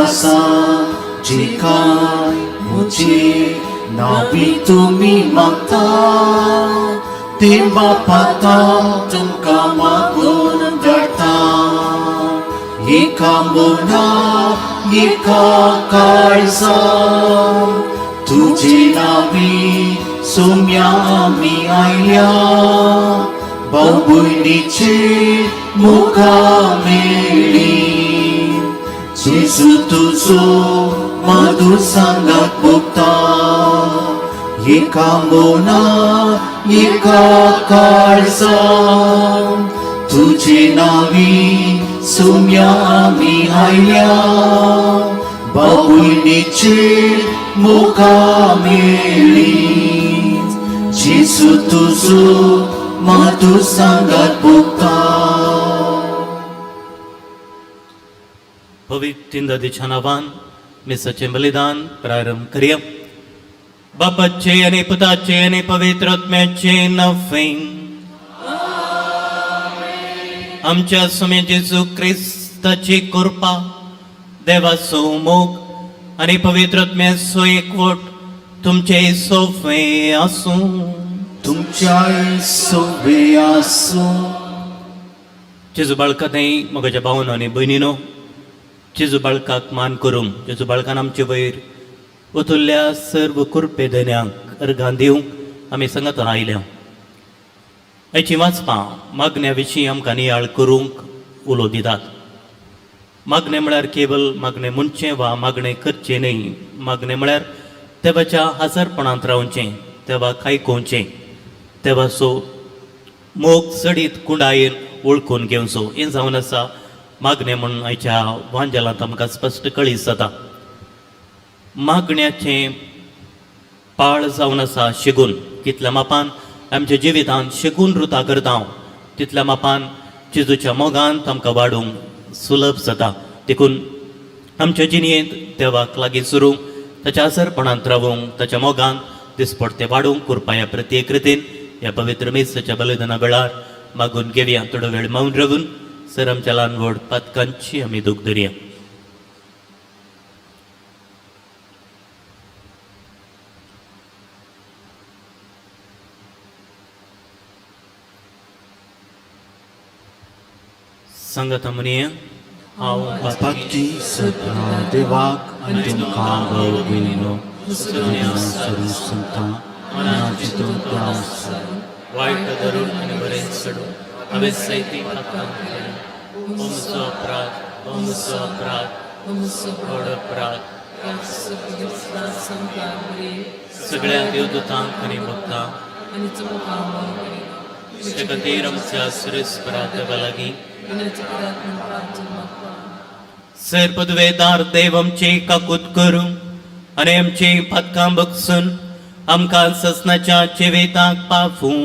आसा जी काय म्हजे नावी तुमी मागता ते बापाता तुमकां मागून धाडटा एका मना एका काळजा तुजे नावी सोम्या आमी आयल्या भाव भयणीचे मुखा मेळ्ळी जेजू तुजो मधुर सांगात भोगता एका मना एका काळजा तुजे नावी सोम्या आमी आयल्या भाव भयणीचे मुखा मेळ्ळी जेजू तुजो मधुर सांगात भोगता. पवित्र नदीच्या नावान मिसाचें बलिदान प्रारंभ करया. बापाचे आनी पुताचे आनी पवित्र आत्म्याचे नांवे. आमच्या सुमे जेजू क्रिस्ताची कृपा, देवाचो मोग आनी पवित्र आत्म्याचो एकवट तुमचे सोफे आसूं. तुमच्याय सोबे आसूं. जेजू बाळका थंय म्हज्या भावन आनी भयणीनो, जेजू बाळकाक मान करूंक जेजू बाळकान आमचे वयर ओतुल्ल्या सर्व कुरपे धन्यांक अर्गां दिवंक आमी सांगात आयल्या. आयची वाचपां मागण्या विशीं आमकां नियाळ करूंक उलो दितात. मागणें म्हळ्यार केवल मागणें म्हणचें वा मागणें करचें न्हय. मागणें म्हळ्यार देवाच्या हाजरपणांत रावचें, देवाक आयकोवचें, देवाचो मोग चडीत कुंडायेन वळखून घेवचो, हें जावन आसा मागणें म्हूण आयच्या वांजेलांत आमकां स्पश्ट कळीत जाता. मागण्याचें पाळ जावन आसा शिगून. कितल्या मापान आमच्या जिवितांत शिगून रुता करता तितल्या मापान जेजूच्या मोगान आमकां वाडूंक सुलभ जाता. देखून आमच्या जिणेंत देवाक लागीं सरूंक, ताच्या आसरपणांत रावूंक, ताच्या मोगान दिसपडते वाडूंक कृपा ह्या प्रत्येक रितीन ह्या पवित्र मिसाच्या बलिदाना वेळार मागून घेवया. थोडो वेळ मौन रावून सर आमच्या ल्हान व्हड पातकांची आमी दूख धरया. सांगात म्हणया, हांव भक्ती सदा देवाक आनी तुमकां भाव भयणीनो सरू संतां मनाची वायट धरून आनी बरें चडून हांवें सैती पातकां केलीं. हो म्हजो अपराध, हो म्हजो अपराध, व्हड अपराध. सगळ्या देवदूतांक आनी भक्तांक त्या खातीर आमच्या सुरेस्परा देवा लागीं सर पदवेदार देव आमची काकूत करूं आनी आमची पातकां बगसून आमकां ससनाच्या जिविताक पावूं.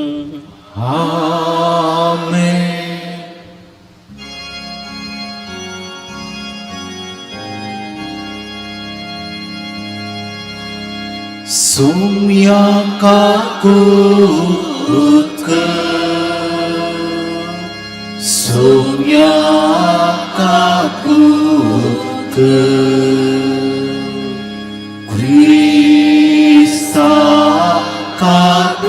आमेन. सुम्या काकूत कर, सुम्या काकूत कर, क्रिस्ता काकूत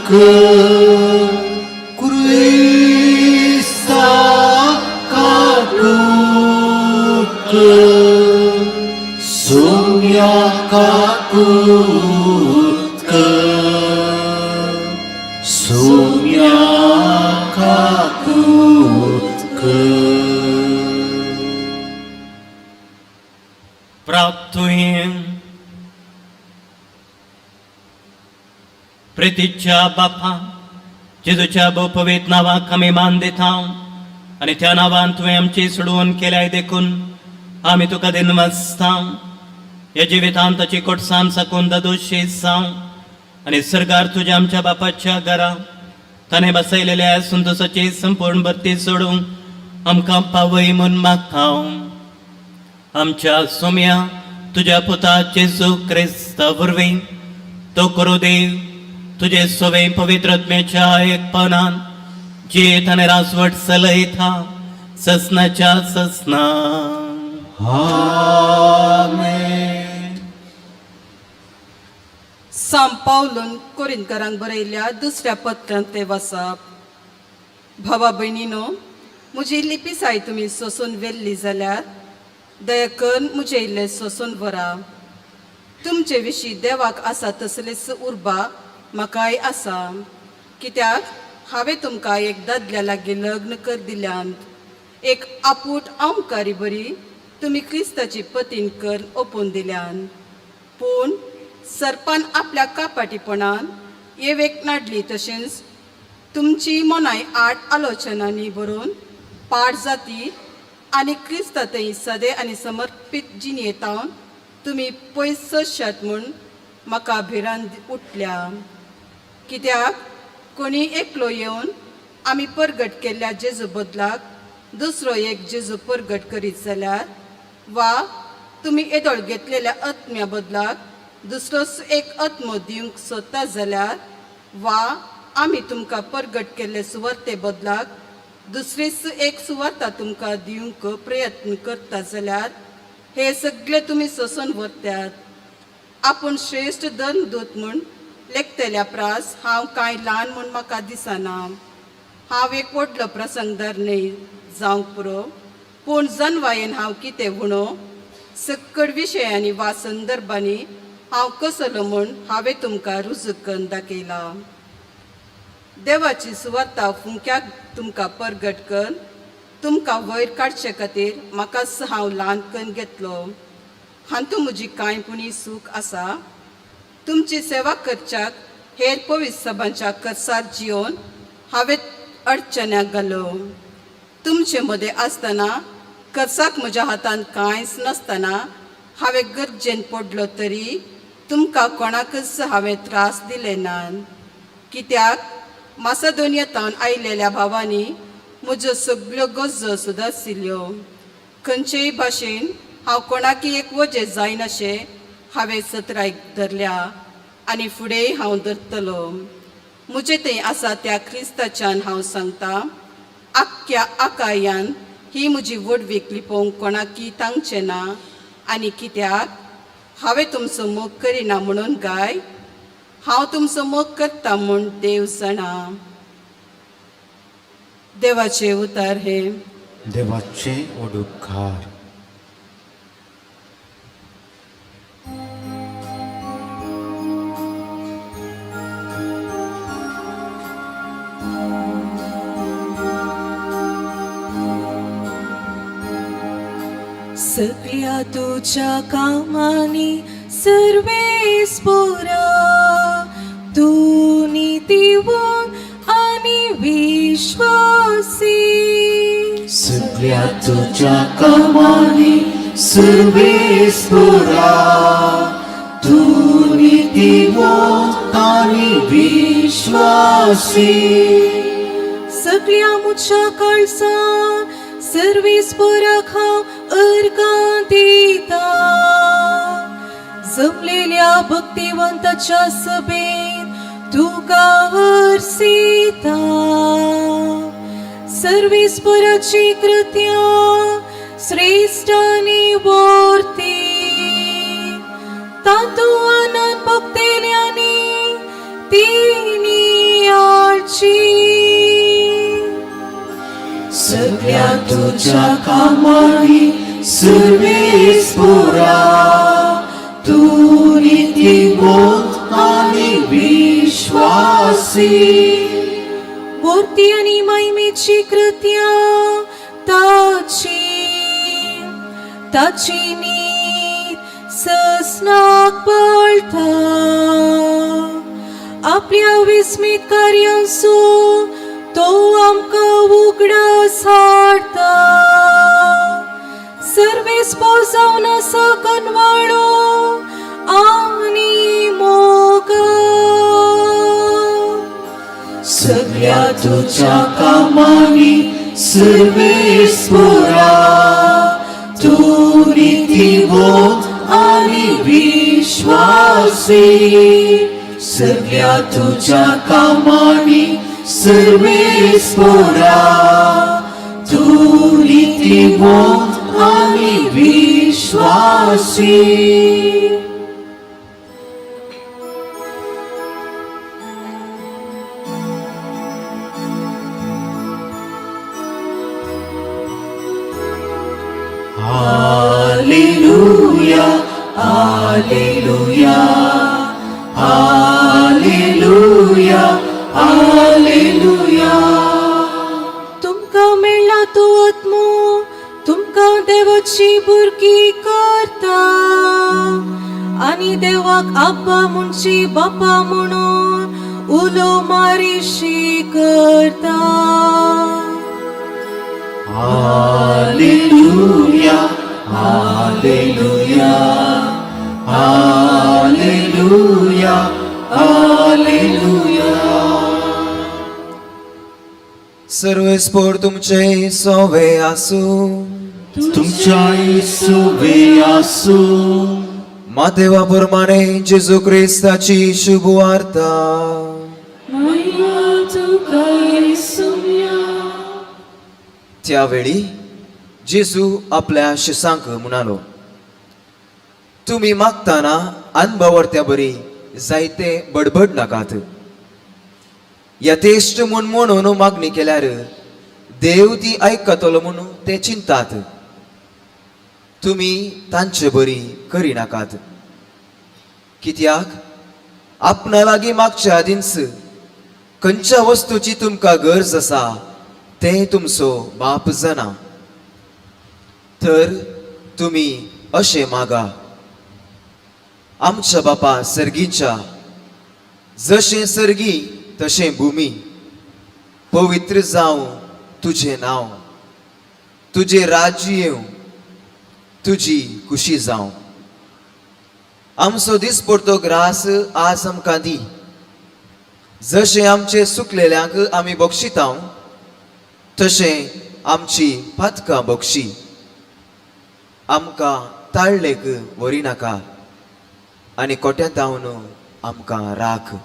कर, क्रिस्ता काकूत कर, सुम्या काकूत कर, सुम्या काकूत कर. प्राप्त प्रितीच्या बापा, जेजूच्या भोवपवीत नांवाक आमी मान दिता आनी त्या नांवान तुवें आमची सोडवण केल्याय देखून आमी तुका दिनवासता. ह्या जिवितांत ताची कोटसान साकून दादोशी जावं आनी सरकार तुज्या आमच्या बापाच्या घरा ताणें बसयलेल्या संतोसाची संपूर्ण भरती सोडूंक आमकां पावय म्हूण मागता. आमच्या सोम्या तुज्या पुता जेजू क्रिस्ता वरवीं तो करू देव तुजे सोवे पवित्र आत्म्याच्या एकपणान जियेत आनी राजवट चलयता ससनाच्या ससना. आमेन. सांत पावलून कोरिंतकारांक बरयल्ल्या दुसऱ्या पत्रांत तें वाचप. भावा भयणीनो, म्हजी इल्ली पिसाय तुमी सोसून व्हेल्ली जाल्यार दया करून म्हजें इल्लें सोसून व्हरा. तुमचे विशीं देवाक आसा तसलीच उर्बा म्हाकाय आसा, कित्याक हांवें तुमकां एक दादल्या लागीं लग्न कर दिल्यांत, एक आपूट आमकारी बरी तुमी क्रिस्ताची पतीन कर ओपून दिल्यान. पूण सर्पान आपल्या कापाटीपणान येवेक नाडली, तशेंच तुमची मनाय आठ आलोचनांनी बरोवन पाड जाती आनी क्रिस्ता थंय सदे आनी समर्पीत जिणयेतावन तुमी पयस सरशात म्हूण म्हाका भिरांत उठल्या. कित्याक कोणी एकलो येवन आमी परगट केल्ल्या जेजू बदलाक दुसरो एक जेजू परगट करीत जाल्यार, वा तुमी येदोळ घेतलेल्या आत्म्या बदलाक दुसरोच एक आत्मो दिवंक सोदता जाल्यार, वा आमी तुमकां परगट केल्ले सुवार्ते बदलाक दुसरीच एक सुवार्ता तुमकां दिवंक प्रयत्न करता जाल्यार, हे सगळे तुमी सोसून व्हरतात. आपूण श्रेश्ठ धर्मदूत म्हूण लेखतल्या प्रास हांव कांय ल्हान म्हूण म्हाका दिसना. हांव एक व्हडलो प्रसंगदार न्हय जावंक पुरो, पूण जनवायेन हांव कितें म्हणो सक्कड विशयांनी वा संदर्भांनी हांव कसलो म्हूण हांवें तुमकां रुजू करून दाखयला. देवाची सुवार्ता फुंक्याक तुमकां परगट कर तुमकां वयर काडचे खातीर म्हाकाच हांव ल्हान करून घेतलो. हातूंत म्हजी कांय पुणी सूख आसा? तुमची सेवा करच्याक हेर पवित्र सभांच्या कर्सार जियोवन हांवें अडचण्याक घालो. तुमचे मदें आसतना कर्साक म्हज्या हातान कांयच नासतना हांवें गरजेन पडलो तरी तुमकां कोणाकच हांवें त्रास दिले ना. कित्याक मासादोनियतावन आयलेल्या भावांनी म्हज्यो सगल्यो गरजो सुदारशिल्ल्यो. खंयचेय भाशेन हांव कोणाकय एक वजें जायनाशें हांवें सत्रायक धरल्या आनी फुडेंय हांव धरतलो. म्हजें थंय आसा त्या क्रिस्ताच्यान हांव सांगता, आख्ख्या आकायान ही म्हजी व्हडवीक लिपोवंक कोणाकय तांगचें ना. आनी कित्याक हांवें तुमचो मोग करिना म्हणून गाय? हांव तुमचो मोग करता म्हूण देव जाणा. देवाचे उतार हे. देवाचे ओडुकार. सगळ्या तुझ्या कामांनी सर्वेस्पोरा, तूं नीतिवान आनी विश्वासी. सगळ्या तुझ्या कामांनी सर्वेस्पोरा, तूं नीतिवंत आनी विश्वासी. सगळ्या मुच्या काळसान सर्वेस्पोराक हांव अर्गां दिता. जमलेल्या भक्तिवंताच्या सभेन तुका हरसिता. सर्वेस्पराची कृत्या श्रेष्ठ आनी वर्ती, तातूं आनंद भोगतेल्यांनी ती नियाळची. सगळ्या तुझ्या कामांनी सर्वेस्पोरा, तूं नीतिवंत आनी विश्वासी. मूर्ती आनी महिमेची कृत्या ताची, ताची नीत ससनाक पळता. आपल्या विस्मीत कार्यांचो तो आमकां उगडास हाडटा. सर्वेस्पोर जावन आसा कनवाळो आनी मोग. सगळ्या तुझ्या कामांनी सर्वेस्पोरा, तूं नीतिवंत आनी विश्वासी. सगळ्या तुझ्या कामांनी सर्वेस्पोरा, तूं नीतिवंत. आनी विश्वासी. Alleluia, Alleluia, Alleluia, Alleluia. तुमकां मेळ्ळा तो आत्मो तुमकां देवाची बुरकी करता आनी देवाक आब्बा म्हणची बापा म्हणून उलो मारिशी करता. Alleluia, Alleluia, Alleluia, Alleluia. सर्वेस्पोर तुमचे सोवे आसूं. तुमच्या सुवे आसू. मातेवा प्रमाणे जेजू क्रिस्ताची शुभ वार्ता. महिमा तुका येसुया. त्यावेळी जेजू आपल्या शिसांक म्हणालो, तुमी मागताना अनभवरत्या बरी जायते बडबड नाकात. यथेश्ट म्हूण म्हणून मागणी केल्यार देव ती आयकतलो म्हणून ते चिंतात. तुमी तांचे बरी करिनाकात, कित्याक आपणा लागीं मागच्या आदींच खंयच्या वस्तूची तुमकां गरज आसा तें तुमचो बाप जाणा. तर तुमी अशें मागा, आमच्या बापा सर्गीच्या, जशें सर्गी तशें भुमी, पवित्र जावं तुजें नांव, तुजें राज्य येवं, तुजी खुशी जावं. आमचो दिसपडतो ग्रास आज आमकां दी. जशें आमचे सुकलेल्यांक आमी बक्षितांव तशें आमची पातकां बक्षी. आमकां ताळलेक व्हरिनाका आनी कोट्यांत आमकां राख.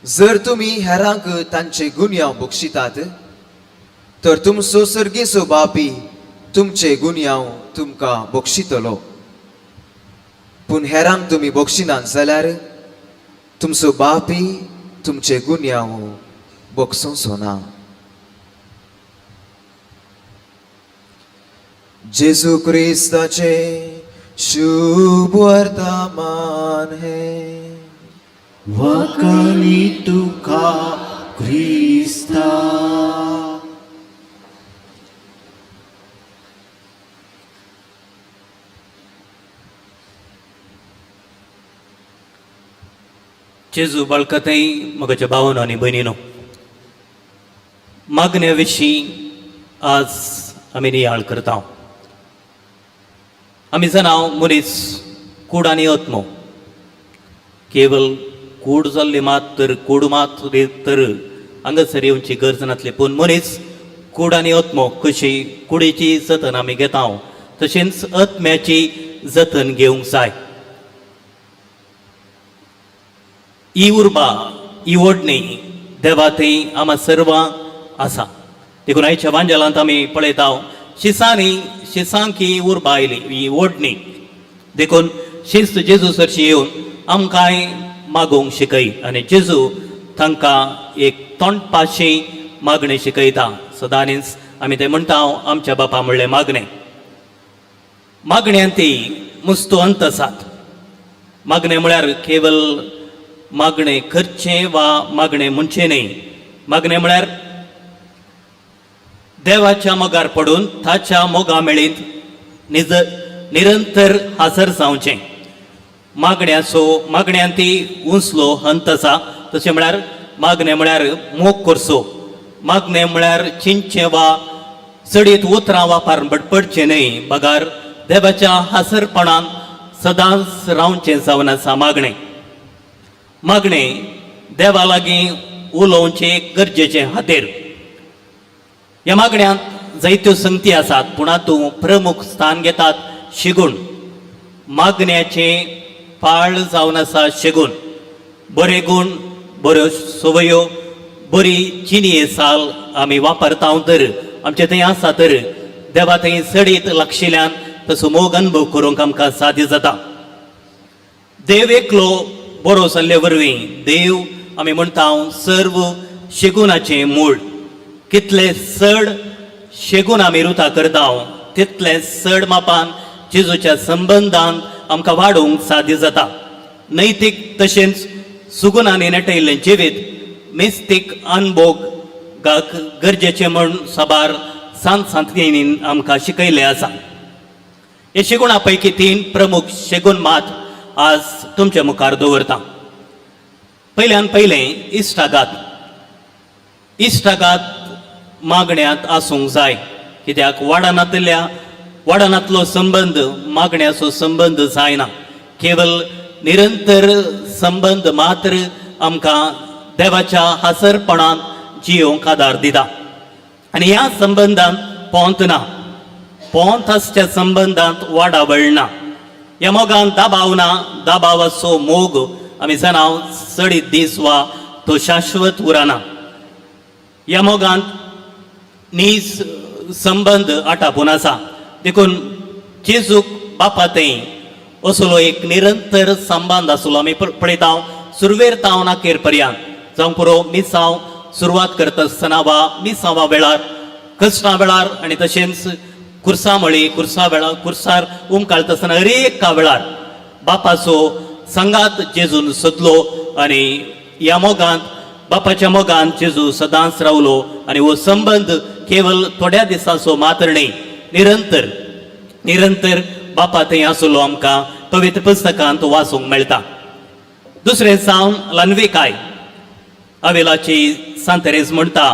जर तुमी हेरांक तांचे गुन्यांव बक्षितात तर तुमचो सर्गेचो बापी तुमचे गुन्यांव तुमकां बक्षितलो. पूण हेरांक तुमी बक्षिनात जाल्यार तुमचो बापी तुमचे गुन्यांव बक्षोंचो ना. जेजू क्रिस्ताचे शुभ वर्तमान हे. वकली तुका क्रिस्ता. जेजू बाळकतय म्हज्या भावनो आनी भयणीनो, मागण्या विशीं आज आमी नियाळ करता. आमी जाणा, मनीस कूड आनी आत्मो. केवल कूड जाल्ली मात तर कूड मात तर हांगासर येवची गरज नासली, पूण मनीस कूड आनी आत्मो कशी कुडीची जतन आमी घेता तशेंच आत्म्याची जतन घेवंक जाय. ही उर्बा, ही ओडणी देवा थंय आमा सर्वां आसा. देखून आयच्या वांजेलांत आमी पळयता, शिसांनी शिसांक ही उर्बा आयली, ही ओडणी. देखून शिस्त जेजू सरशी येवन आमकांय मागोवंक शिकय आनी जेजू तांकां एक तोंडपाशी मागणें शिकयता. सदांच आमी तें म्हणटा, आमच्या बापा म्हणलें मागणें. मागण्यांत ती मुस्तू अंत आसात. मागणें म्हळ्यार केवल मागणें करचें वा मागणें म्हणचें न्हय. मागणें म्हळ्यार देवाच्या मोगार पडून ताच्या मोगा मेळींत निज निरंतर हाजर जावचें. मागण्याचो मागण्यांत ती उंचलो हंत आसा. तशें म्हळ्यार मागणें म्हळ्यार मोग करचो. मागणें म्हळ्यार चिंतचें वा चडीत उतरां वापर पडचें न्हय, बगार देवाच्या हाजरपणान सदांच रावचें जावन आसा मागणें. मागणें देवा लागीं उलोवचें गरजेचें खातीर. ह्या मागण्यांत जायत्यो संगती आसात, पूण हातूंत प्रमुख स्थान घेतात शिगूण. मागण्याचें पाळ जावन आसा शेगूण. बरे गूण, बऱ्यो संवयो, बरी चिनी साल आमी वापरता तर आमचे थंय आसा तर देवा थंय चडीत लागशिल्ल्यान तसो मोग अनुभव करूंक आमकां साध्य जाता. देव एकलो बरो जाल्ले वरवीं देव आमी म्हणटा सर्व शेगुणाचें मूळ. कितले चड शेगून आमी रुता करता तितले चड मापान जेजूच्या संबंदान आमकां वाडोवंक साध्य जाता. नैतीक तशेंच सुगुणांनी नटयल्लें जिवीत मिस्तीक अनभोगाक गरजेचें म्हूण साबार सांत सांतगिणीन आमकां शिकयल्लें आसा. हे शेगुणा पैकी तीन प्रमुख शेगूण मात आज तुमचे मुखार दवरता. पयल्यान पयलें इश्टागात. इश्टागात मागण्यांत आसूंक जाय, कित्याक वाडानातलो संबंद मागण्याचो संबंद जायना. केवल निरंतर संबंद मात्र आमकां देवाच्या हासरपणांत जियोवंक आदार दिता आनी ह्या संबंदांत पोंत ना, पोंत आसच्या संबंदांत वाडावळ ना, ह्या मोगान दबाव ना. दबावाचो मोग आमी जाणा चडीत दीस वा तो शाश्वत उरना. ह्या मोगांत नीज संबंद आटापून आसा. देखून जेजूक बापा थंय असलो एक निरंतर संबंद आसलो. आमी पळयता सुरवेर तावन अखेर पर्यंत, जावं पुरो मिसांव सुरवात करता आसतना वा मिसांवा वेळार, कश्टां वेळार आनी तशेंच कुर्सा मळी कुर्सा वेळार, कुर्सार उमकाळता आसतना, हर एका वेळार बापाचो संगात जेजून सोदलो आनी ह्या मोगांत, बापाच्या मोगान जेजू सदांच रावलो. आनी हो संबंद केवल थोड्या दिसांचो मात्र न्हय, निरंतर निरंतर बापा थंय आसलो आमकां पवित्र पुस्तकांत वाचूंक मेळटा. दुसरें जावन ल्हानविकाय. अवेलाची सांतरेज म्हणटा,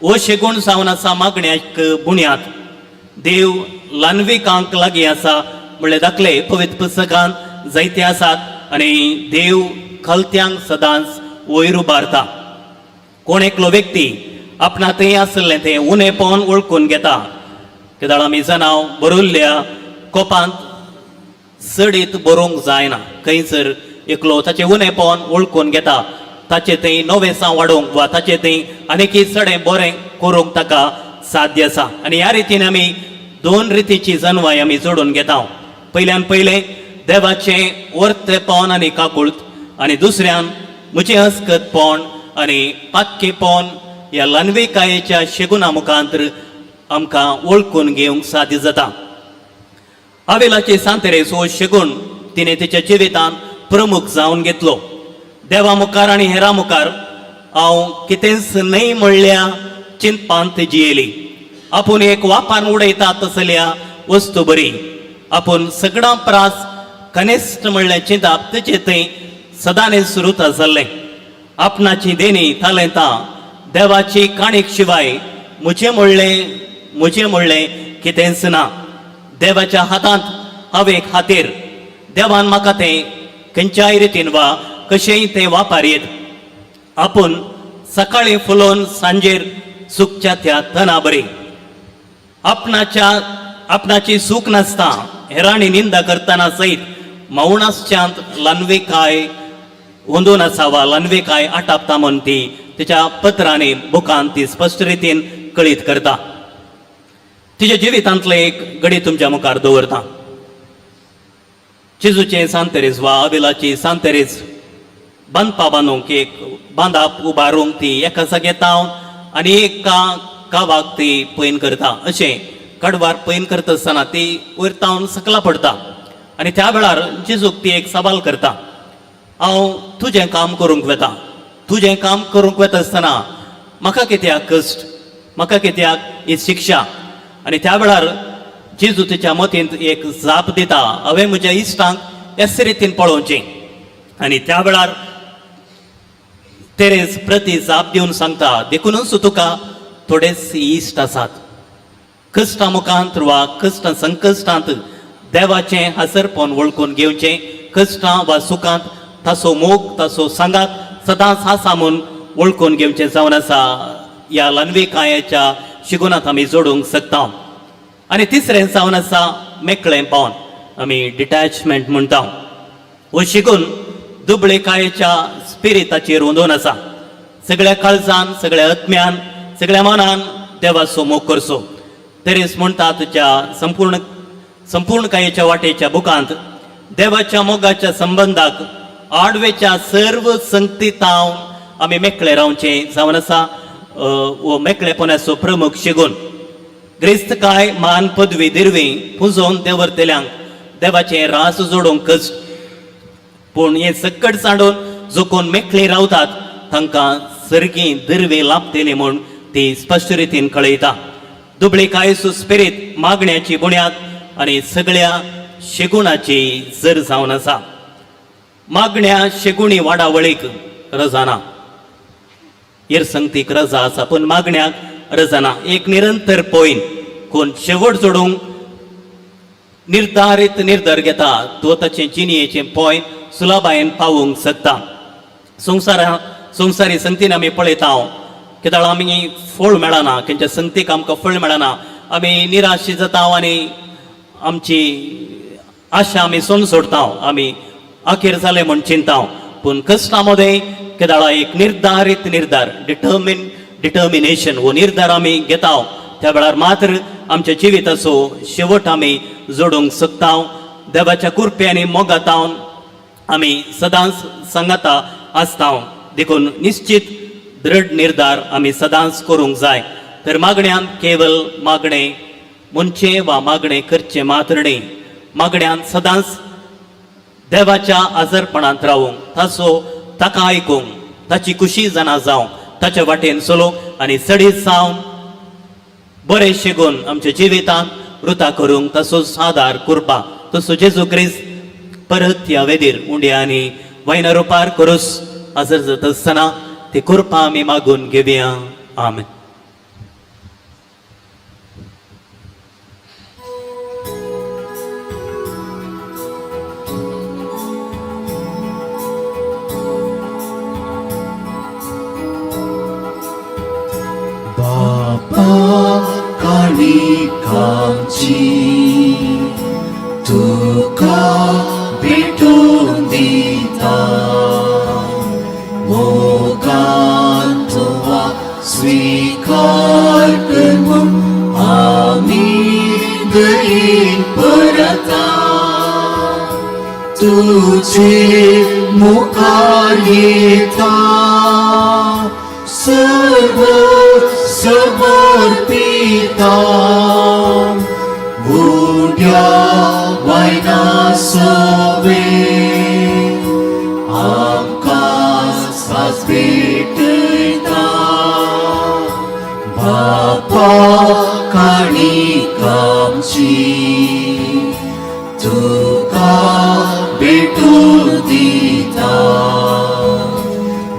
हो शेगूण जावन आसा मागण्याक बुन्याद. देव ल्हानविकांक लागीं आसा म्हणले दाखले पवित्र पुस्तकांत जायते आसात आनी देव खलत्यांक सदांच वयर उबारता. कोण एकलो व्यक्ती आपणा थंय आसलें तें उणेपण वळखून घेता, केदाळ आमी जाणां बरयल्ल्या कोपांत चडीत बरोवंक जायना. खंयसर एकलो ताचें उणेपण वळखून घेता, ताचे थंय नवेसां वाडोवंक वा ताचे थंय आनीक चडें बरें करूंक ताका साध्य आसा. आनी ह्या रितीन आमी दोन रितीची जनवाय आमी जोडून घेता. पयल्यान पयलें देवाचें वर्तेपण आनी काकुळत आनी दुसऱ्यान म्हजें अस्कतपण आनी पातकेपण ह्या ल्हानविकायेच्या शेगुना मुखांतर आमकां वळखून घेवंक साध्य जाता. आवेलाचे सांतरेस हो शेगूण तिणें तिच्या जिवितांत प्रमुख जावन घेतलो. देवा मुखार आनी हेरा मुखार हांव कितेंच न्हय म्हणल्या चिंतपांत जियेली. आपूण एक वापान उडयता तसल्या वस्तू बरी आपूण सगळ्यां प्रास कनिश्ट म्हणलें चिंताप तेचे थंय सदांच सुरूत जाल्लें. आपणाची देणी तालेंतां देवाची काणीक शिवाय म्हजें म्हणलें कितेंच ना. देवाच्या हातांत हांव एक हातेर. देवान म्हाका तें खंयच्याय रितीन वा कशेंय तें वापार येत. आपूण सकाळीं फुलोवन सांजेर सुकच्या त्या तना बरी. आपणाच्या आपणाची सूख नासता हेरांनी निंदा करतना सयत मौनासच्यांत ल्हानविकाय अंदून आसा वा ल्हानविकाय आटापता म्हूण ती तिच्या पत्रांनी बुकान ती स्पश्ट रितीन कळीत करता. तिच्या जिवितांतलें एक घडी तुमच्या मुखार दवरता. जेजूचें सांतरेज वा अबिलाची सांतरेज बांदपा बांदूंक एक बांदाप उबारूंक ती एका जाग्यार तावन आनी एका गांवाक ती पयन करता. अशें कडवार पयन करता आसतना ती वयर तावन सकला पडटा आनी त्या वेळार जेजूक ती एक सवाल करता, हांव तुजें काम करूंक वता, तुजें काम करूंक वता आसतना म्हाका कित्याक कश्ट, म्हाका कित्याक ही शिक्षा? आनी त्या वेळार जेजू तिच्या मतींत एक जाप दिता, हांवें म्हज्या इश्टांक एस रितीन पळोवचें. आनी त्या वेळार तेरेज प्रती जाप दिवन सांगता, देखूनच तुका थोडेच इश्ट आसात. कश्टां मुखांत वा कश्टां संकश्टांत देवाचें हासरपण वळखून घेवचें. कश्टां वा सुखांत ताचो मोग, ताचो सांगात सदांच आसा म्हूण वळखून घेवचें जावन आसा. ह्या ल्हानविकायेच्या शिगुणांत आमी जोडूंक शकता. आनी तिसरें जावन आसा मेकळें पावन, आमी डिटॅचमेंट म्हणटा. हो शिकून दुबळेकायेच्या स्पिरिताचेर अंदून आसा. सगळ्या काळजान, सगळ्या आत्म्यान, सगळ्या मनान देवाचो मोग करचो. तेरेस म्हणटा तुज्या संपूर्ण संपूर्णकायेच्या वाटेच्या बुकांत देवाच्या मोगाच्या संबंदाक आडवेच्या सर्व संगतीतावन आमी मेकळे रावचें जावन आसा हो मेकळेपणाचो प्रमुख शिगून. ग्रेस्त काय मान पदवी दिरवी पुजोवन देवरतल्यांक देवाचें रास जोडूंक कश्ट, पूण हें सक्कड सांडून जो कोण मेकळी रावतात तांकां सर्गी दिरवी लाभतली म्हूण ती स्पश्ट रितीन कळयता. दुबळी कायसो स्पिरीत मागण्याची बुन्याद आनी सगळ्या शेगुणाची जर जावन आसा. मागण्या शेगुणी वाडावळीक रजा ना, हेर संगतीक रजा आसा पूण मागण्याक रजा ना. एक निरंतर पॉयंट कोण शेवट जोडूंक निर्धारीत निर्धार घेता तो ताचें जिणयेचें पॉयंट सुलभायेन पावूंक शकता. संवसारा संवसारी संगतीन आमी पळयता केदळ आमी फळ मेळना, खंयच्या संगतीक आमकां फळ मेळना, आमी निराश जाता आनी आमची आशा आमी सोन सोडता, आमी अखेर जालें म्हूण चिंता. पूण कश्टा मदें केदळा एक निर्धारीत निर्धार डिटर्मिनेशन हो निर्धार आमी घेता त्या वेळार मात्र आमच्या जिविताचो शेवट आमी जोडूंक शकता. देवाच्या कृपे आनी मोगातावन आमी सदांच सांगाता आसता, देखून निश्चित दृढ निर्धार आमी सदांच करूंक जाय. तर मागण्यान केवल मागणें म्हणचें वा मागणें करचें मात्र न्ही, मागण्यान सदांच देवाच्या आजारपणांत रावूंक, ताचो ताका आयकूंक, ताची खुशी जाणा जावंक, ताच्या वाटेन चलोवंक आनी चडीत जावन बरें शिगून आमच्या जिवितांत वृता करूंक तसोच आदार कुरपा. तसो जेजू क्रिस्त परत ह्या वेदीर उंड्या आनी वायना रुपार करूस हजर जाता आसतना ती कुरपा आमी मागून घेवया. आमेन. बापा काणिकांची तुका भेटून दिता, मोगान तुवा स्वीकार कर म्हूण आमी दयेन परता. तुझे मुखार येता सर्व समर्पिता, उड्या वायना सोवे आमकां सास भेटयता. बापा काणिकांची तुका भेटून दिता,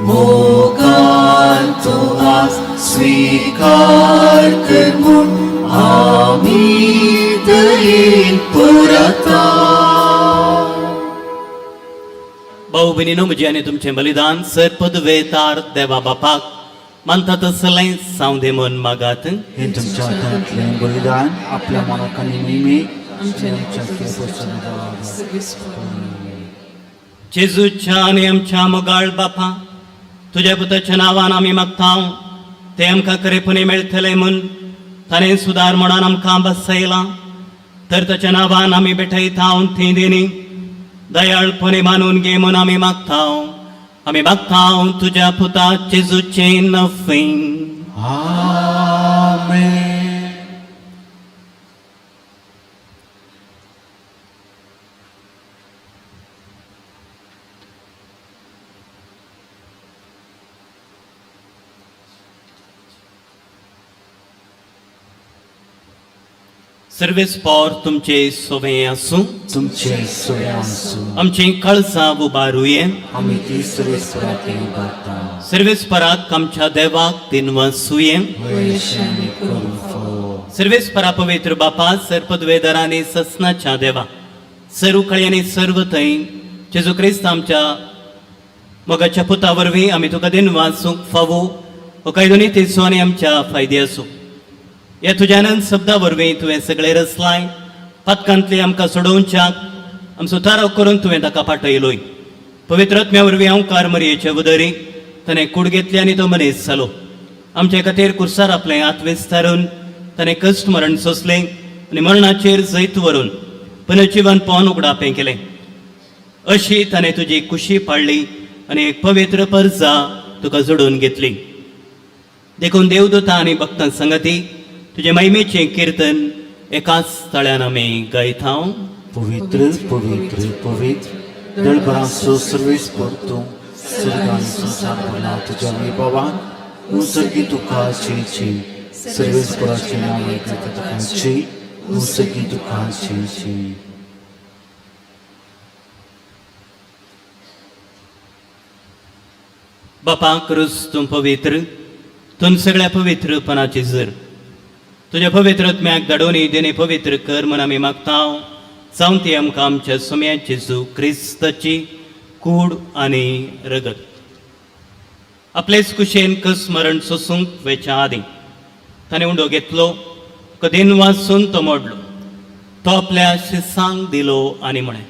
मोगान तूं आज स्वीकार कर म्हूण आमी दयेन परता. भाऊ भयणीनो, म्हजें आनी तुमचें बलिदान सर पदवेतार देवा बापाक मानता तसलें जावं दे म्हूण मागात. हे तुमच्या हातांतलें बलिदान आपल्या मनाक आनी महिमेक आनी आमच्या केसो. जेजूच्या आनी आमच्या मोगाळ बापा, तुज्या पुताच्या नांवान आमी मागता तें आमकां खरेपणी मेळटलें म्हूण ताणें सुदार म्हणून आमकां बसयलां, तर ताच्या नांवान आमी भेटयता ती देणी दयाळपणी मानून घे म्हूण आमी मागता. आमी मागता तुज्या पुता जेजूचें नफीं. आमेन. सर्वेस्पोर तुमचे सोबें आसूं. तुमचे सोय आसूं. आमचीं काळजां उबारुये. आमी ती सुरेस्वराक उबारता. सर्वेस्पराक आमच्या देवाक दिनवासुये. वयशे आमी करूंक फावो. सर्वेस्परा पवित्र बापा, सर्पद्वेदर आनी ससनाच्या देवा, सर्व कळी आनी सर्व थंय जेजू क्रिस्त आमच्या मोगाच्या पुता वरवीं आमी तुका दिनवासूंक फावो हो कायदो तेचो आनी आमच्या फायदे आसूं. ह्या तुज्या आनंद शब्दा वरवीं तुवें सगळें रचलाय, पातकांतली आमकां सोडोवच्याक आमचो थाराव करून तुवें ताका पाठयलोय. पवित्र आत्म्या वरवीं अंकार मरयेचे उदरी ताणें कूड घेतली आनी तो मनीस जालो. आमचे खातीर कुर्सार आपलें हात विस्तारून ताणें कश्ट मरण सोंसलें आनी मरणाचेर जैत व्हरून पुनर्जिवन पोवन उगडापें केलें. अशी ताणें तुजी कुशी पाळ्ळी आनी एक पवित्र परजा तुका जोडून घेतली. देखून देवदूता आनी भक्तां संगती तुजे महिमेचें किर्तन एकाच तळ्यान आमी गायता. पवित्र पवित्र पवित्र दळभरांचो सर्वेस्पर तूं, सर्ग आनी संवसार भरला तुज्या वैभवान. उंसर्गी तुका चे चे, सर्वेस्पराचें नांव येता तुका चे, उंसर्गी तुका चे चे. बापा क्रूस तूं पवित्र, तूं सगळ्या पवित्रपणाची जर तुज्या पवित्र आत्म्याक धाडून देणे पवित्र कर म्हूण आमी मागता. जावं ती आमकां आमच्या सोम्या जेजू क्रिस्ताची कूड आनी रगत. आपलेच कुशेन कस मरण सोसूंक वेच्या आदीं ताणें उंडो घेतलो, कदेन वाचून तो मोडलो, तो आपल्या शिसांक दिलो आनी म्हळें,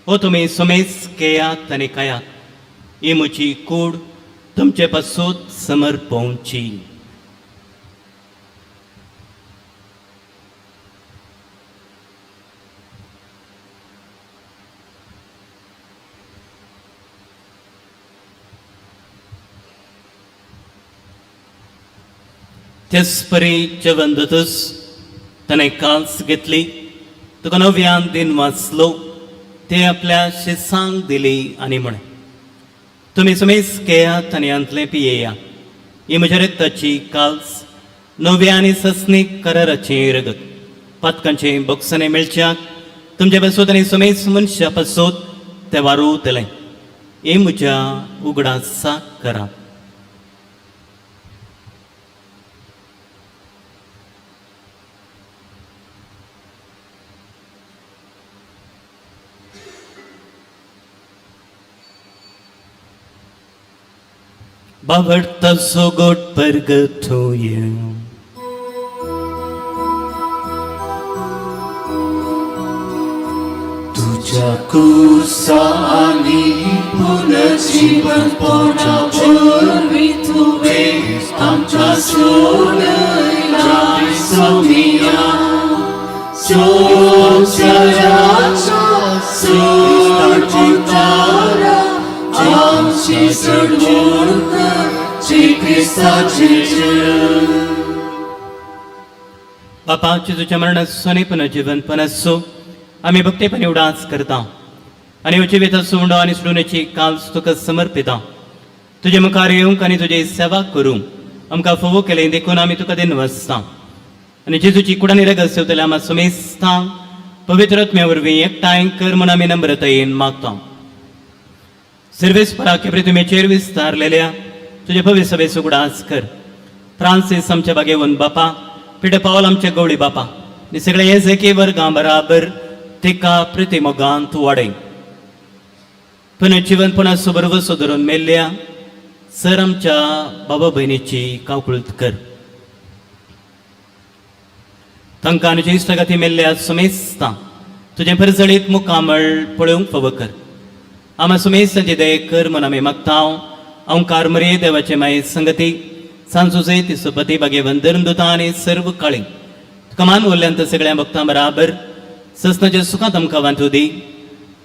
हो तुमी समेज केयात आनी खायात, ही म्हजी कूड तुमचे पासून समर्पोवची. तेच परी जेवण जातच ताणें काल्स घेतली, तुका नव्यान दिन वाचलो, ते आपल्या शिसांक दिली आनी म्हळें, तुमी समेज केयात आनी हांतलें पियेया, ही म्हज्या रक्ताची काल्स, नव्या आनी सस्नीक कराराचें रगत, पातकांचें बोगसणें मेळच्याक तुमचे पासून आनी समेज मनशा पासून तें वारुतलें. हें म्हज्या उगडासाक करात. बाबडता गोट परगतोय. तुझ्या कुसानी पुनर्जीवन पोवच्या वरवीं तुवें आमच्या सोडयला सोमिया सोसाराच्या सोडचितारा आमची सोडवण कर क्रिस्ताचे जय. बापा, जेजूच्या मरणाचो आनी पुनर्जीवनपणाचो आमी भक्तेपणी उडास करता आनी जिविताचो उंडो आनी सोडूण्याची काल्स तुका समर्पिता. तुजे मुखार येवंक आनी तुजी सेवा करूंक आमकां फावो केलें देखून आमी तुका दिनवासता. आनी जेजूची कुडानी रगत सेवतल्या आमा समेस्तां पवित्र आत्म्या वरवीं एकठांय कर म्हूण आमी नम्रतायेन मागता. सर्वेस्परा प्रतिमेचेर विस्तारलेल्या तुजे भव्य सभेचो उगडास कर. फ्रांसीस आमच्या बागेवन बापा, पिटर पावल आमच्या गवळी बापा आनी सगळे हे जेके वर्गां बराबर तिका प्रतिमोगांत वाडय. पुनर्जिवन पुणाचो बरोबर धरून मेल्ल्या सर आमच्या बाबा भयणीची कावकुळत कर. तांकां आनी इश्टागती मेल्ल्या सुमेस्तां तुजें परजळीत मुखामळ पळोवंक फावो कर. आमा सुमेस्तांची दये कर म्हूण आमी मागता. ओंकार मरे देवाचे माये संगती सांजो तिसोपती बागेवन धर्मदुता आनी सर्व काळी तुका मान उरल्यान सगळ्या भक्तां बराबर ससनाच्या सुखांत आमकां वांटू दी.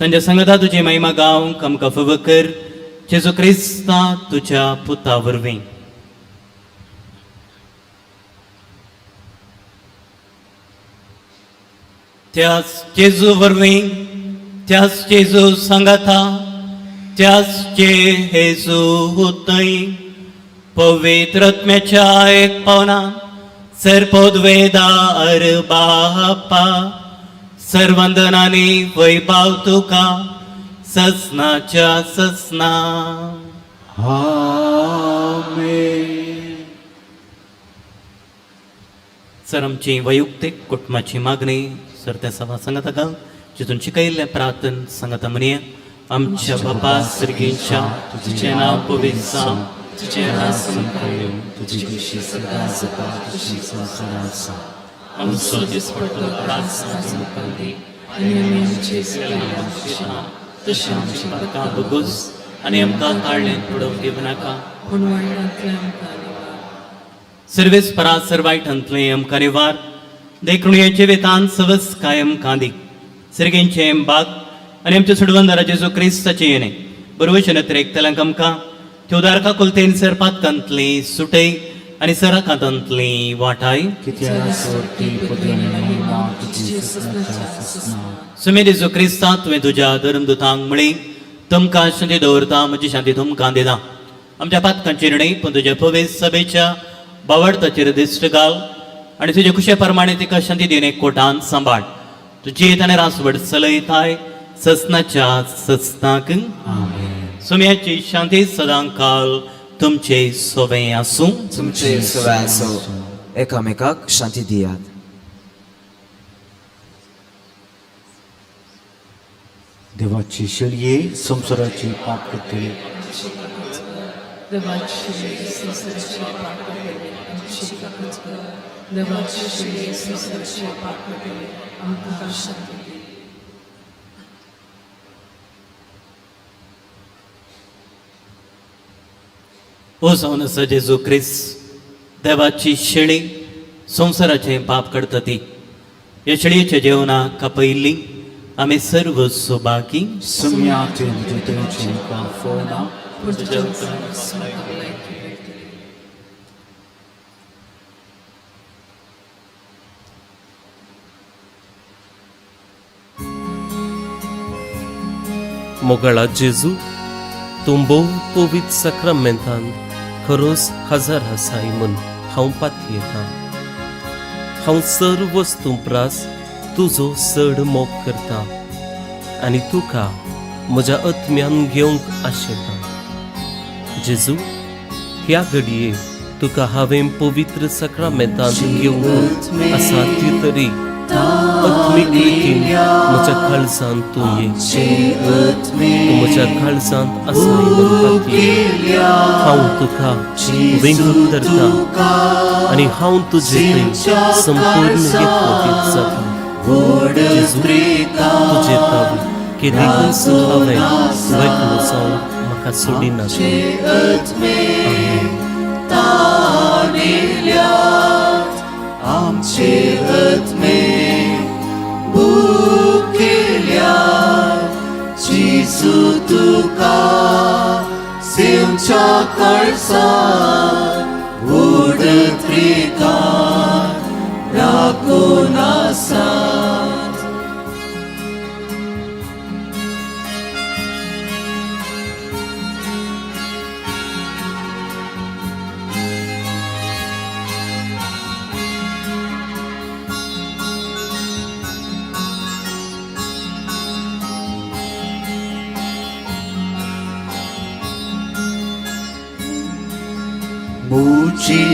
तांच्या संगता तुजी महिमा गावंक आमकां फावो कर, जेजू क्रिस्ता तुज्या पुता वरवीं. त्याच जेजू वरवीं, त्याच जेजू सांगाता, त्याच जेजू हुतय पवित्र आत्म्याच्या एक पावना सर्पोद्वेदार बापा सर्वंदनानी वैभाव तुका ससनाच्या ससना. आमेन. सर आमची वैयक्तीक कुटुंबाची मागणी सर त्या सभा सांगता का जितून शिकयल्लें प्रार्थन सांगता म्हणया. आमच्या बापा सर्गीच्या, तुझें नांव पवित्र जावं, तुजें राज आमकां येवं, तुजी खुशी सदां जाता तशी संवसारांत जावं. आमचो दिसपट्टो त्रास आज आमकां दी आनी आमी आमचे केल्ल्या शिक्षा तशी आमची आमकां भोगोस आनी आमकां ताळ्ळें बुडोवंक दिवं नाका, पूण वायटांतल्यान आमकां निवार. सर्वेस परा सर्वायठांतलें आमकां निवार देखून हे जिवितांत सवस कायम कांदी सिरगेंचें बाग आनी आमच्या सुडवंदारा जेजू क्रिस्ताचें येणें बरवचन एकतल्यांक आमकां त्यो दारका कुलतेन सरपातकांतली सुटय आनी सराकातांतली वाटाय. कित्याक सोडटी पदवी महिमा तुजी ससनाच्या ससना. सुमे जेजू क्रिस्ता, तुवें तुज्या धर्मदुतांक म्हळी, तुमकां शांती दवरता, म्हजी शांती तुमकां दिता. आमच्या पातकांची न्हय पूण तुज्या पवित्र सभेच्या बावडताचेर दिश्ट घाल आनी तुजे खुशे प्रमाणे तिका शांती दिवन एक कोटान सांबाळ. तुजी आनी रासवड चलयताय ससनाच्या ससनाक. आमेन. सुम्याची शांती सदां काल तुमचे सोबें आसूं. तुमचे सगळ्यांचो. एकामेकाक शांती दियात. देवाची शेळये संवसाराची पाप करतली. देवाची संसाराचे पाप करतले आमची काकच कर. देवाची शिले संसाराचे पाप करतले आमकां शांती दी. ओ जावन आसा जेजू क्रिस्त, देवाची शेळी संवसाराचें पाप काडटा ती, ह्या शेळयेच्या जेवणाक कापयल्ली आमी सर्व सुभागी. सुम्या तुवें म्हजे देवचें फोना. पूण तुज्या उतराक म्हाका भलायकी मेळटली. मोगाळा जेजू, तूं भोव पवित्र साक्रामेंतान खरोच हजार आसाय म्हूण हांव पातयेतां. हांव सर्व वस्तूं प्रास तुजो चड मोग करता आनी तुका म्हज्या आत्म्यान घेवंक आशेतां. जेजू, ह्या घडये तुका हांवें पवित्र साक्रामेंतान घेवंक आसा ती तरी आत्मीक रितीन म्हज्या काळजांत तूं ये. तूं म्हज्या काळजांत आसाय म्हूण पातयेतां. हांव तुका वेंगून धरता आनी हांव तुजे थंय संपूर्ण एकवटीत जाता. जेजू, तुजे ताव केदीकूच हांवें वेगळो जावन म्हाका सोडिना तूं. आमेन. आमचे आत्मे भुकेल्या जेजू तुका सेवच्या काळसा उडत रेखा राखून आसात. मुझे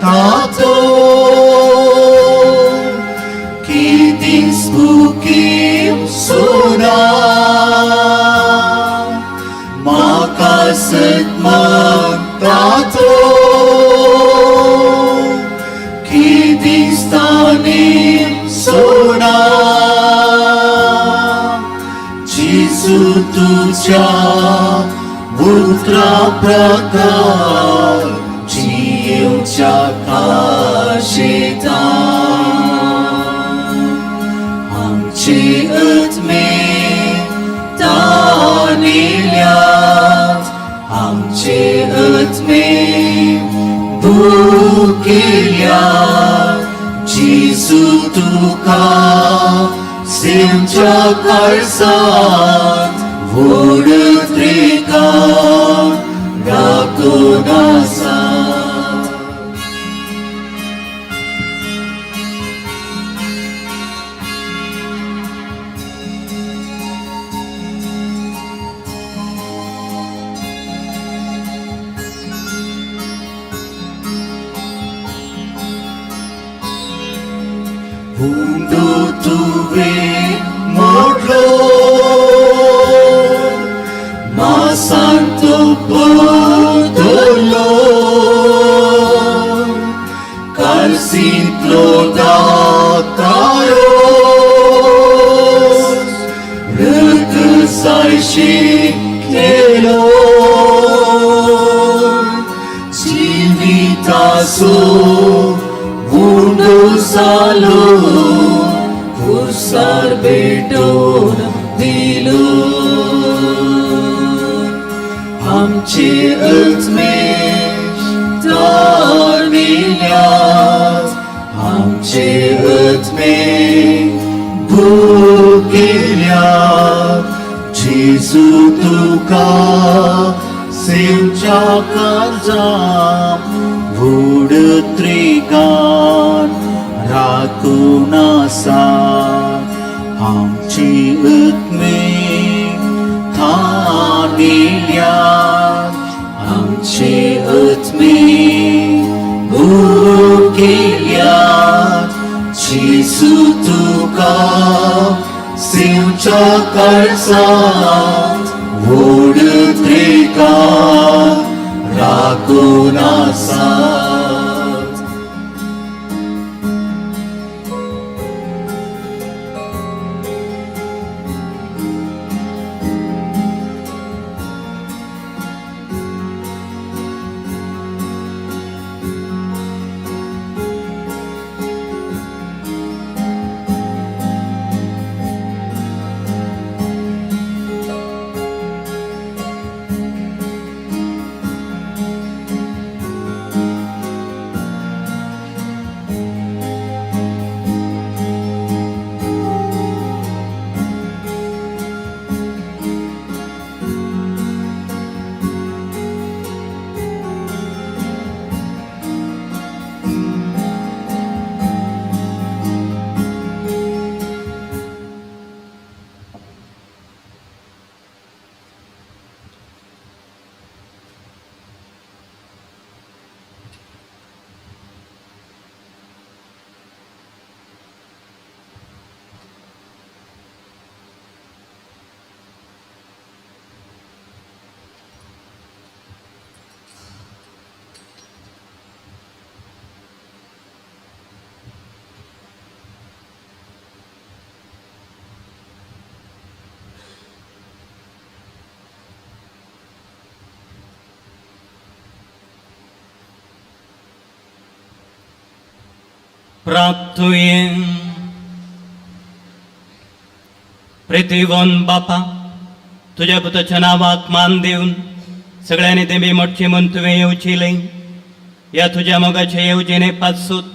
तातो की दिस बुकीम सुना म्हाका सदमान तातो की दिसतानी सोना जेजू तुझ्या उतरा प्रकार जिवच्या काशेता आमचे आत्मे तानेल्यात आमचे आत्मे भुकेल्यात जेजू तुका सेवच्या काळजांत व्हड रेखा राखून आसात. हुंडो तुवें मोडलो मासांत बदलो कालसींतलो दातारो रक्त सायशी केलो. आमची आत्मेक ताणिल्यात आमचे आत्मेक भुकिल्यात जेजू तुका सेवच्या काळजां व्हड त्रिगान राखून आसा आमची आत्मेक थानिल्यात आमचे आत्मेक भुकिल्यात जेजू तुका सेवच्या काळजांत व्हड त्रिगान राखून आसात. प्राप्तुये प्रितीवन बापा तुज्या पुताच्या नांवाक मान दिवन सगळ्यांनी तेमी मोठचे म्हूण तुवें येवचिलें ह्या तुज्या मोगाचे येवजणे पासूत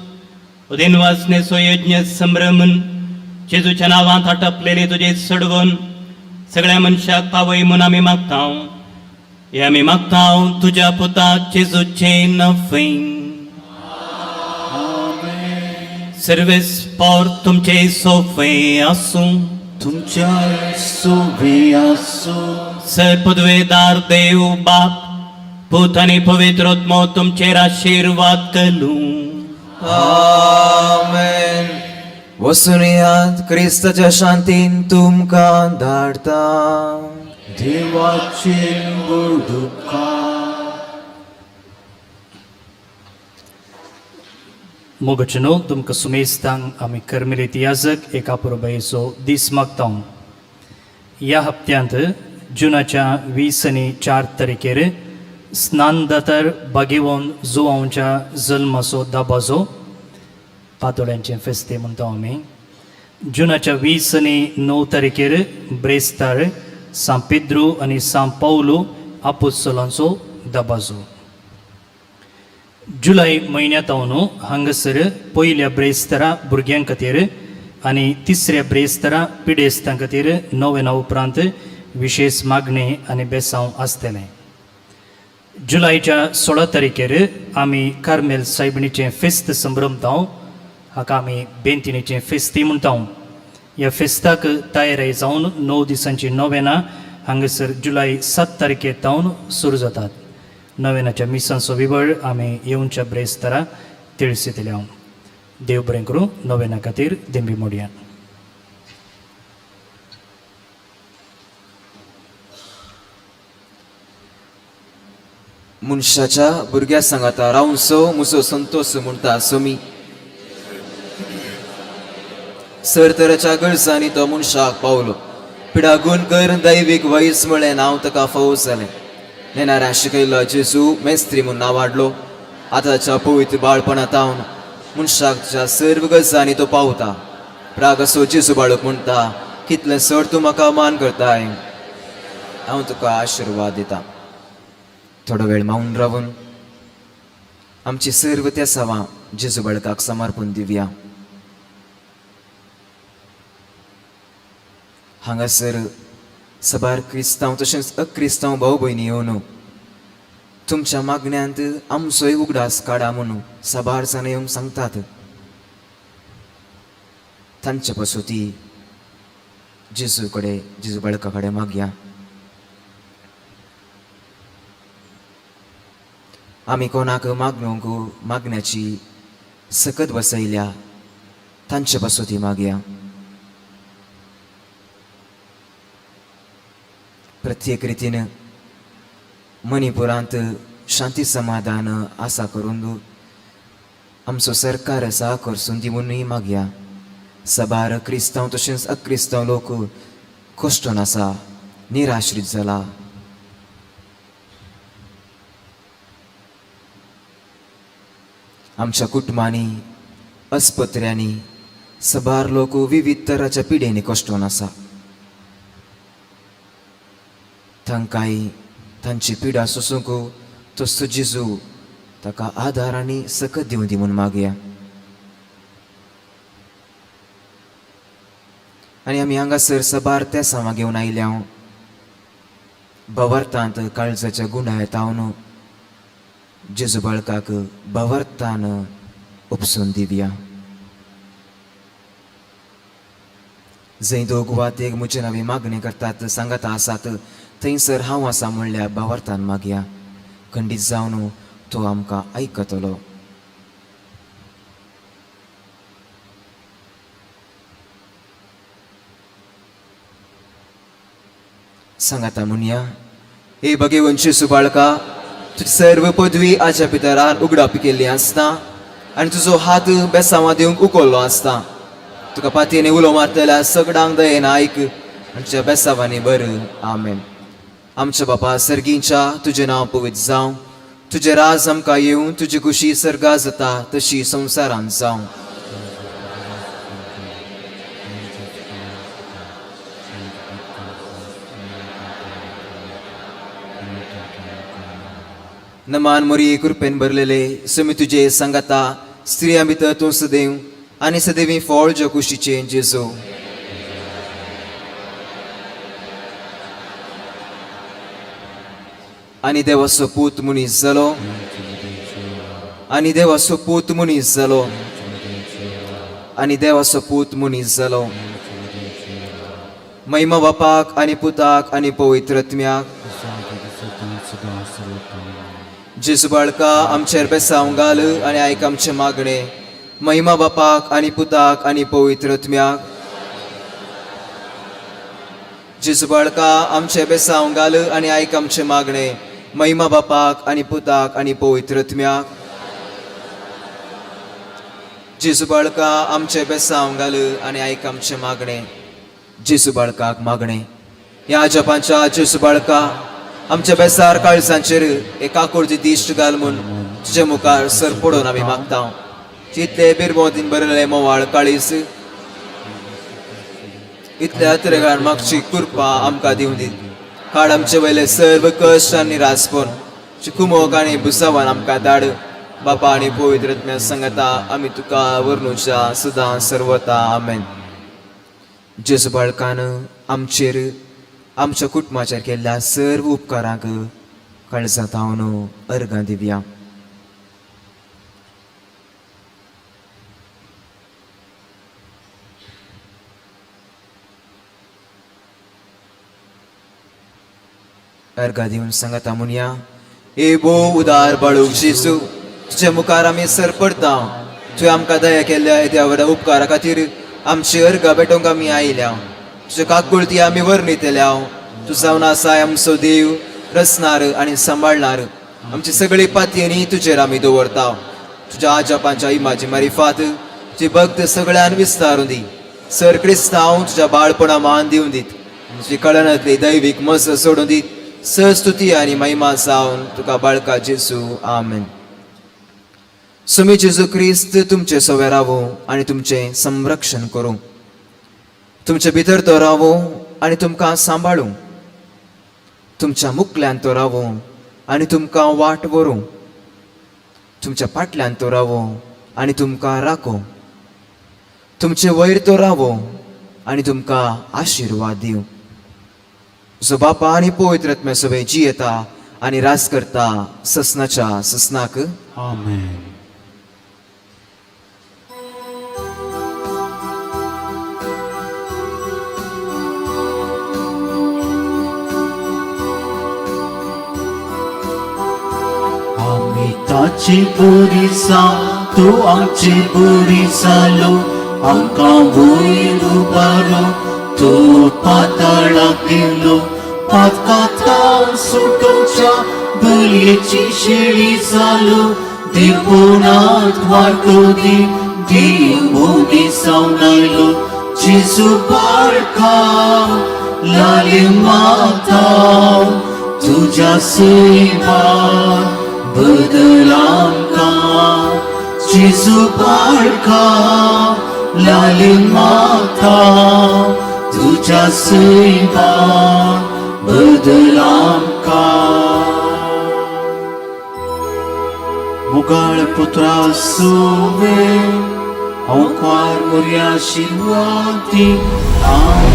उदिनवासनेचो यज्ञ संभ्रमून जेजूच्या नांवांत आटपलेली तुजी सोडवून सगळ्या मनशाक पावय म्हूण आमी मागता. हे आमी मागता तुज्या पुता जेजूचे नफे. सर्वेस पोर तुमचे सोफे आसूं. तुमच्या सोबे आसूं. सर पदवेदार देव बाप पूत आनी पवित्र आत्मो तुमचेर आशिर्वाद करूं. आमेन. वसून यात, क्रिस्ताच्या शांतीन तुमकां धाडता. देवाचे व्हडुपकार. मोगचनो तुमकां सुमेस्तांक आमी कर्मेलीत याजक एका पुरबायेचो दीस मागता. ह्या हप्त्यांत जुनाच्या 20 आनी 4 तारखेर स्नानदातर बागेवन जुवांवच्या जल्माचो दाबाजो पातोळ्यांचें फेस्ते म्हणटा आमी. जुनाच्या 20 आनी 9 तारखेर ब्रेस्तार सांत पेद्रू आनी सांत पावलू आपोत्सलांचो दबाजो. जुलय म्हयन्यांत न्हू हांगासर पयल्या ब्रेस्तारा भुरग्यां खातीर आनी तिसऱ्या ब्रेस्तारा पिडेस्तां खातीर नोवेना उपरांत विशेश मागणें आनी बेसांव आसतलें. जुलयच्या 16 तारखेर आमी कार्मेल सायबिणीचें फेस्त संभ्रमता. हाका आमी बेंतिणीचें फेस्ती म्हणटा. ह्या फेस्ताक तयारी जावन 9 दिसांची नोवेना हांगासर जुलय 7 तारखेर तावन सुरू जातात. नोवेनाच्या मिसांचो विवळ आमी येवच्या ब्रेस्तारा तिळसितले. हांव देव बरें करूं. नोवेना खातीर देंबी मोडया. मनशाच्या भुरग्या सांगाता रावंसो मुजो संतोष म्हणटा सोमी सर तराच्या गरजांनी तो मनशाक पावलो. पिडागून कर दैवीक वयस म्हळें नांव ताका फावो जालें. नेणाऱ्या शिकयलो जेजू मेस्त्री म्हूण नांव हाडलो. आतां ताच्या पवित्र बाळपणा तावन मनशाक ताच्या सर्व गरजांनी तो पावता. प्राग असो जेजू बाळक म्हणटा, कितलें सर तूं म्हाका मान करताय, हांव तुका आशिर्वाद दिता. थोडो वेळ मावन रावून आमची सर्व त्या सवा जेजू बाळकाक समर्पण दिवया. हांगासर सबार क्रिस्तांव तशेंच अक्रिस्तांव भाव भयणी येवन तुमच्या मागण्यांत आमचोय उगडास काडा म्हणून साबार जाणां येवन सांगतात. तांचे पासून जेजू कडेन, जेजू बाळका कडेन मागया. आमी कोणाक मागणूक मागण्याची सकत बसयल्या तांचे पासून ती मागया. प्रत्येक रितीन मणिपुरांत शांती समाधान आसा करून आमचो सरकार आसा करसून दिवनूय मागया. सबार क्रिस्तांव तशेंच अक्रिस्तांव लोक कश्टोन आसा, निराश्रीत जाला. आमच्या कुटुंबांनी अस्पत्र्यांनी सबार लोक विविध तराच्या पिडेनी कश्टोन आसा. तांकांय तांची पिडा सोसूंक तसो जेजू ताका आदार आनी सकत दिवं दी म्हूण मागया. आनी आमी हांगासर सबार तेसांवां घेवन आयल्या. भवार्थांत काळजाच्या गुंडाय तावन जेजू बाळकाक भवार्थान उपसून दिवया. जंय दोग वा तेग म्हजे नांवी मागणी करतात सांगाता आसात थंयसर हांव आसा म्हणल्यार भावार्थान मागया. खंडीत जावन तो आमकां आयकतलो. सांगाता म्हणया, हे भगेवंशी सुबाळका, तुजी सर्व पदवी आज्या पितरान उगडापी केल्ली आसता आनी तुजो हात बेसांवां दिवंक उखल्लो आसता. तुका पातयेनी उलो मारतल्या सगळ्यांक दयेन आयक आनी तुज्या बेसांवांनी बर. आमेन. आमच्या बापा सर्गींच्या, तुजें नांव पवित्र जावं, तुजें राज आमकां येवं, तुजी खुशी सर्गा जाता तशी संवसारांत जावं. नमान मोरी, कृपेन भरलेले, समी तुजे सांगाता, स्त्रियां भितर तूं सदैव आनी सदैवी फळ ज्या कुशीचें जेजू. आनी देवाचो पूत मनीस जालो, आनी देवाचो पूत मनीस जालो, आनी देवाचो पूत मनीस जालो. महिमा बापाक आनी पुताक आनी पवित्र आत्म्याक. जेजू बाळका, आमचेर बेसांव घाल आनी आयक आमचें मागणें. महिमा बापाक आनी पुताक आनी पवित्र आत्म्याक. जेजू बाळका, आमचें बेसांव घाल आनी आयक आमचें मागणें. महिमा बापाक आनी पुताक आनी पवित्र आत्म्याक. जेजू बाळका, आमचें बेसांव घाल आनी आयक आमचें मागणें. जेजू बाळकाक मागणें. ह्या जपांच्या जेजू बाळका, आमच्या बेसार काळजांचेर एक आकुळची दिश्ट घाल म्हूण तुजे मुखार सर पडून आमी मागता. जितले बिरबोदीन बरयलें मोवाळ काळीस इतल्या अत्रेगान मागची कृपा आमकां दिवं दीत. काड आमचे वयले सर्व कश्ट आनी निरासपण, कुमोक आनी बुसावान आमकां धाड. बापा आनी पवित्र आत्म्या सांगता आमी तुका वर्णुच्या सदां सर्वता. आमेन. जेजू बाळकान आमचेर आमच्या कुटुंबाचेर केल्ल्या सर्व उपकारांक काळजांत हांव अर्गां दिवया. अर्गां दिवन सांगता म्हणया, ए भो उदार बाळूक जेजू, तुज्या मुखार आमी सर पडता. तुवें आमकां दया केल्ल्या येद्या व्हडा उपकारा खातीर आमची अर्गां भेटोवंक आमी आयल्या. तुज्या काकुळती आमी वर्णितल्या. तूं जावन आसाय आमचो देव, रचणार आनी सांबाळणार. आमची सगळी पातयेनी तुजेर आमी दवरता. तुज्या आजापांच्या इमाजी मारिफात तुजी भक्त सगळ्यान विस्तारून दी. सर क्रिस्तांव तुज्या बाळपणा मान दिवन दीत. तुजी कळनातली दैवीक मज सोडून दीत. स्तुती आनी महिमा जावन तुका बाळका जेजू. आमेन. सुमी जेजू क्रिस्त तुमचे सवे रावूं आनी तुमचें संरक्षण करूं. तुमचे भितर तो रावूं आनी तुमकां सांबाळूं. तुमच्या मुकल्यान तो रावूं आनी तुमकां वाट व्हरूं. तुमच्या फाटल्यान तो रावो आनी तुमकां राखो. तुमचे वयर तो रावो आनी तुमकां आशिर्वाद दिवं. जो बापा आनी पवित्र आत्म्या सगळे जियेता आनी राज करता ससनाच्या ससनाक. आमेन. आमी ताची पुरिसा, तूं आमची पुरी जालो. आमकां वयर उबारो, तूं पाताळाक गेलो. पातकांत सुटोवच्या बलयेची शेळी जालो. देवनाथ वाटो दी, देव मनीस जावन आयलो. जेजू बाळका, लाली माता, तुज्या सेवा बदल आमकां. जेजू बाळका, लाली माता, तुज्या सेवा बदल आमकां. मुगाळ पुत्रा सुवे, हांव कुवार मोरया आशिर्वादी. आमेन.